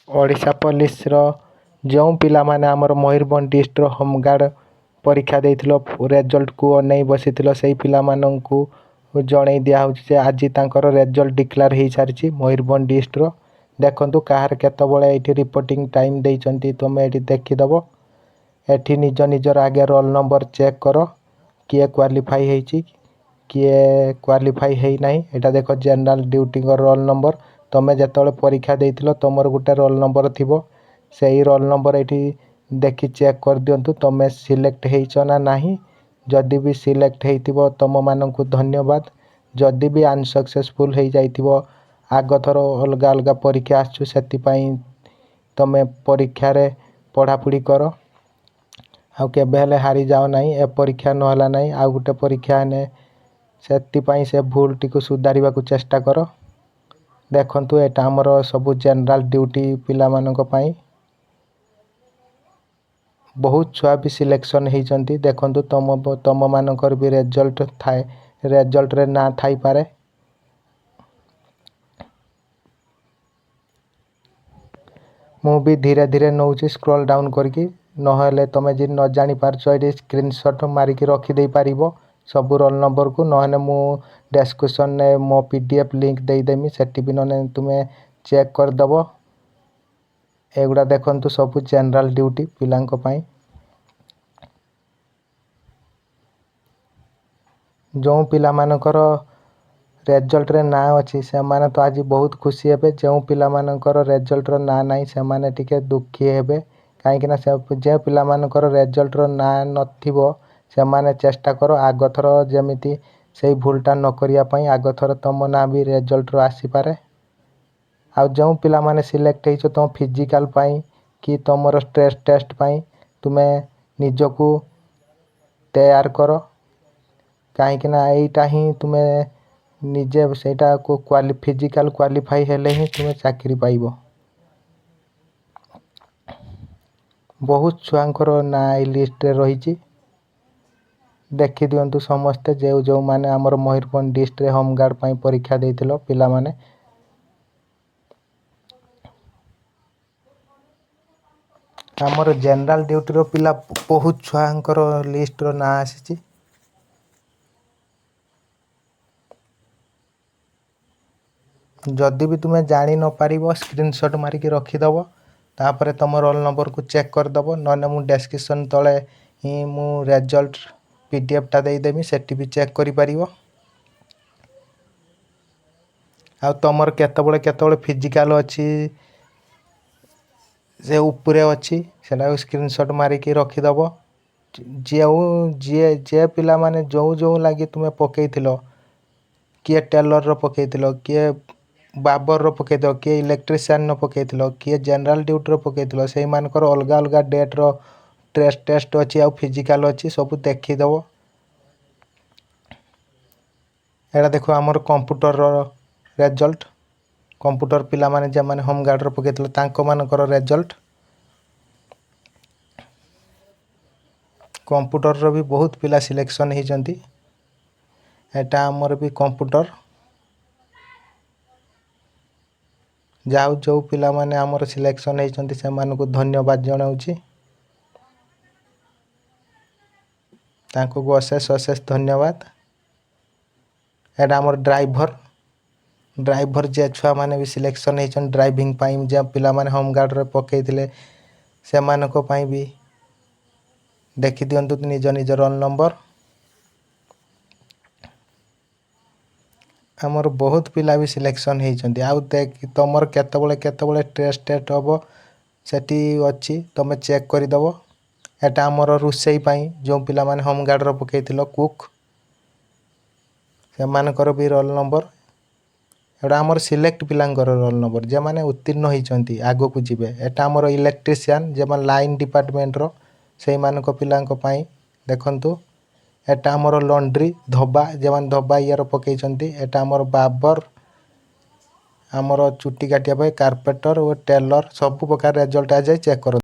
ଓଡ଼ିଶା ପୋଲିସର ଯେଉଁ ପିଲାମାନେ ଆମର ମୟୂରଭଞ୍ଜ ଡିଷ୍ଟ୍ରିକ୍ଟର ହୋମଗାର୍ଡ଼ ପରୀକ୍ଷା ଦେଇଥିଲ, ରେଜଲ୍ଟକୁ ଅନେଇ ବସିଥିଲ, ସେଇ ପିଲାମାନଙ୍କୁ ଜଣେଇ ଦିଆହେଉଛି ଯେ ଆଜି ତାଙ୍କର ରେଜଲ୍ଟ ଡିକ୍ଲାର ହେଇସାରିଛି ମୟୂରଭଞ୍ଜ ଡିଷ୍ଟ୍ରିକ୍ଟର। ଦେଖନ୍ତୁ, କାହାର କେତେବେଳେ ଏଇଠି ରିପୋର୍ଟିଂ ଟାଇମ୍ ଦେଇଛନ୍ତି, ତୁମେ ଏଇଠି ଦେଖିଦେବ। ଏଠି ନିଜ ନିଜର ଆଗେ ରୋଲ୍ ନମ୍ବର ଚେକ୍ କର, କିଏ କ୍ୱାଲିଫାଇ ହେଇଛି, କିଏ କ୍ୱାଲିଫାଇ ହେଇନାହିଁ। ଏଇଟା ଦେଖ, ଜେନେରାଲ ଡ୍ୟୁଟିଙ୍କ ରୋଲ୍ ନମ୍ବର। ତୁମେ ଯେତେବେଳେ ପରୀକ୍ଷା ଦେଇଥିଲ, ତୁମର ଗୋଟେ ରୋଲ୍ ନମ୍ବର ଥିବ। ସେଇ ରୋଲ୍ ନମ୍ବର ଏଇଠି ଦେଖି ଚେକ୍ କରିଦିଅନ୍ତୁ, ତୁମେ ସିଲେକ୍ଟ ହେଇଛ ନା ନାହିଁ। ଯଦି ବି ସିଲେକ୍ଟ ହେଇଥିବ, ତୁମମାନଙ୍କୁ ଧନ୍ୟବାଦ। ଯଦି ବି ଅନସକ୍ସେସଫୁଲ୍ ହେଇଯାଇଥିବ, ଆଗଥର ଅଲଗା ଅଲଗା ପରୀକ୍ଷା ଆସୁଛି, ସେଥିପାଇଁ ତୁମେ ପରୀକ୍ଷାରେ ପଢ଼ାପଢ଼ି କର ଆଉ କେବେ ହେଲେ ହାରିଯାଅ ନାହିଁ। ଏ ପରୀକ୍ଷା ନହେଲା ନାହିଁ, ଆଉ ଗୋଟେ ପରୀକ୍ଷା ହେଲେ ସେଥିପାଇଁ ସେ ଭୁଲଟିକୁ ସୁଧାରିବାକୁ ଚେଷ୍ଟା କର। ଦେଖନ୍ତୁ, ଏଇଟା ଆମର ସବୁ ଜେନେରାଲ ଡ୍ୟୁଟି ପିଲାମାନଙ୍କ ପାଇଁ। ବହୁତ ଛୁଆ ବି ସିଲେକ୍ସନ୍ ହେଇଛନ୍ତି। ଦେଖନ୍ତୁ, ତୁମମାନଙ୍କର ବି ରେଜଲ୍ଟ ଥାଏ, ରେଜଲ୍ଟରେ ନାଁ ଥାଇପାରେ। ମୁଁ ବି ଧୀରେ ଧୀରେ ନେଉଛି ସ୍କ୍ରଲ୍ ଡାଉନ୍ କରିକି। ନହେଲେ ତୁମେ ଯଦି ନ ଜାଣିପାରୁଛ, ଏଇଠି ସ୍କ୍ରିନସଟ୍ ମାରିକି ରଖିଦେଇପାରିବ ସବୁ ରୋଲ୍ ନମ୍ବରକୁ। ନହେଲେ ମୁଁ ଡେସ୍କ୍ରିପସନ୍ରେ ମୋ PDF link ଦେଇଦେମି, ସେଠି ବି ନହେଲେ ତୁମେ ଚେକ୍ କରିଦେବ। ଏଗୁଡ଼ା ଦେଖନ୍ତୁ, ସବୁ ଜେନେରାଲ ଡ୍ୟୁଟି ପିଲାଙ୍କ ପାଇଁ। ଯେଉଁ ପିଲାମାନଙ୍କର ରେଜଲ୍ଟରେ ନାଁ ଅଛି, ସେମାନେ ତ ଆଜି ବହୁତ ଖୁସି ହେବେ। ଯେଉଁ ପିଲାମାନଙ୍କର ରେଜଲ୍ଟର ନାଁ ନାହିଁ, ସେମାନେ ଟିକେ ଦୁଃଖୀ ହେବେ। କାହିଁକିନା ସେ ଯେଉଁ ପିଲାମାନଙ୍କର ରେଜଲ୍ଟର ନାଁ ନଥିବ, ସେମାନେ ଚେଷ୍ଟା କର ଆଗଥର ଯେମିତି ସେଇ ଭୁଲଟା ନ କରିବା ପାଇଁ। ଆଗଥର ତୁମ ନାଁ ବି ରେଜଲ୍ଟର ଆସିପାରେ। ଆଉ ଯେଉଁ ପିଲାମାନେ ସିଲେକ୍ଟ ହେଇଛ, ତୁମ ଫିଜିକାଲ୍ ପାଇଁ କି ତୁମର ଷ୍ଟ୍ରେସ୍ ଟେଷ୍ଟ ପାଇଁ ତୁମେ ନିଜକୁ ତୟାର କର। କାହିଁକିନା ଏଇଟା ହିଁ ତୁମେ ନିଜେ ସେଇଟାକୁ ଫିଜିକାଲ୍ କ୍ୱାଲିଫାଇ ହେଲେ ହିଁ ତୁମେ ଚାକିରି ପାଇବ। ବହୁତ ଛୁଆଙ୍କର ନାଁ ଏଇ ଲିଷ୍ଟରେ ରହିଛି। ଦେଖିଦିଅନ୍ତୁ ସମସ୍ତେ, ଯେଉଁ ଯେଉଁମାନେ ଆମର ମୟୂରଭଞ୍ଜ ଡିଷ୍ଟ୍ରିକ୍ଟରେ ହୋମଗାର୍ଡ଼ ପାଇଁ ପରୀକ୍ଷା ଦେଇଥିଲ ପିଲାମାନେ। ଆମର ଜେନେରାଲ ଡ୍ୟୁଟିର ପିଲା ବହୁତ ଛୁଆଙ୍କର ଲିଷ୍ଟର ନାଁ ଆସିଛି। ଯଦି ବି ତୁମେ ଜାଣି ନପାରିବ, ସ୍କ୍ରିନସଟ୍ ମାରିକି ରଖିଦେବ, ତାପରେ ତୁମ ରୋଲ୍ ନମ୍ବରକୁ ଚେକ୍ କରିଦେବ। ନହେଲେ ମୁଁ ଡେସ୍କ୍ରିପସନ୍ ତଳେ ହିଁ ମୁଁ ରେଜଲ୍ଟ PDFଟା ଦେଇଦେମି, ସେଠି ବି ଚେକ୍ କରିପାରିବ। ଆଉ ତୁମର କେତେବେଳେ କେତେବେଳେ ଫିଜିକାଲ୍ ଅଛି, ସେ ଉପରେ ଅଛି, ସେଟାକୁ ସ୍କ୍ରିନସଟ୍ ମାରିକି ରଖିଦେବ। ଯେଉଁ ଯିଏ ଯେ ପିଲାମାନେ ଯେଉଁ ଯେଉଁ ଲାଗି ତୁମେ ପକେଇଥିଲ, କିଏ ଟେଲର୍ର ପକେଇଥିଲ, କିଏ ବାର୍ବରର ପକେଇଥିଲ, କିଏ ଇଲେକ୍ଟ୍ରିସିଆନ୍ର ପକେଇଥିଲ, କିଏ ଜେନେରାଲ ଡ୍ୟୁଟିର ପକେଇଥିଲ, ସେଇମାନଙ୍କର ଅଲଗା ଅଲଗା ଡେଟ୍ର ଟେଷ୍ଟ ଅଛି ଆଉ ଫିଜିକାଲ୍ ଅଛି, ସବୁ ଦେଖିଦେବ। ଏଇଟା ଦେଖ, ଆମର କମ୍ପ୍ୟୁଟରର ରେଜଲ୍ଟ। କମ୍ପ୍ୟୁଟର ପିଲାମାନେ ଯେଉଁମାନେ ହୋମଗାର୍ଡ଼ର ପକେଇଥିଲେ, ତାଙ୍କମାନଙ୍କର ରେଜଲ୍ଟ। କମ୍ପ୍ୟୁଟରର ବି ବହୁତ ପିଲା ସିଲେକ୍ସନ୍ ହେଇଛନ୍ତି। ଏଇଟା ଆମର ବି କମ୍ପ୍ୟୁଟର। ଯାଉ, ଯେଉଁ ପିଲାମାନେ ଆମର ସିଲେକ୍ସନ୍ ହେଇଛନ୍ତି, ସେମାନଙ୍କୁ ଧନ୍ୟବାଦ ଜଣାଉଛି। ତାଙ୍କୁ ଅଶେଷ ଅଶେଷ ଧନ୍ୟବାଦ। ଏଇଟା ଆମର ଡ୍ରାଇଭର। ଡ୍ରାଇଭର ଯେ ଛୁଆମାନେ ବି ସିଲେକ୍ସନ୍ ହେଇଛନ୍ତି ଡ୍ରାଇଭିଂ ପାଇଁ, ଯେଉଁ ପିଲାମାନେ ହୋମଗାର୍ଡ଼ରେ ପକେଇଥିଲେ, ସେମାନଙ୍କ ପାଇଁ ବି ଦେଖିଦିଅନ୍ତୁ ନିଜ ନିଜ ରୋଲ୍ ନମ୍ବର। ଆମର ବହୁତ ପିଲା ବି ସିଲେକ୍ସନ୍ ହେଇଛନ୍ତି। ଆଉ ଦେଖ, ତୁମର କେତେବେଳେ କେତେବେଳେ ଟେଷ୍ଟ ହେବ, ସେଠି ଅଛି, ତୁମେ ଚେକ୍ କରିଦେବ। ଏଟା ଆମର ରୋଷେଇ ପାଇଁ ଯେଉଁ ପିଲାମାନେ ହୋମଗାର୍ଡ଼ର ପକେଇଥିଲ, କୁକ୍, ସେମାନଙ୍କର ବି ରୋଲ୍ ନମ୍ବର। ଏଇଟା ଆମର ସିଲେକ୍ଟ ପିଲାଙ୍କର ରୋଲ୍ ନମ୍ବର, ଯେଉଁମାନେ ଉତ୍ତୀର୍ଣ୍ଣ ହେଇଛନ୍ତି, ଆଗକୁ ଯିବେ। ଏଟା ଆମର ଇଲେକ୍ଟ୍ରିସିଆନ୍, ଯେଉଁମାନେ ଲାଇନ୍ ଡିପାର୍ଟମେଣ୍ଟର, ସେଇମାନଙ୍କ ପିଲାଙ୍କ ପାଇଁ ଦେଖନ୍ତୁ। ଏଟା ଆମର ଲଣ୍ଡ୍ରି, ଧୋବା, ଯେଉଁମାନେ ଧୋବା ଇଏର ପକେଇଛନ୍ତି। ଏଟା ଆମର ବାର୍ବର, ଆମର ଚୁଟି କାଟିବା ପାଇଁ, କାର୍ପେଣ୍ଟର ଓ ଟେଲର, ସବୁ ପ୍ରକାର ରେଜଲ୍ଟ ଆଯାଏ ଚେକ୍ କରନ୍ତୁ।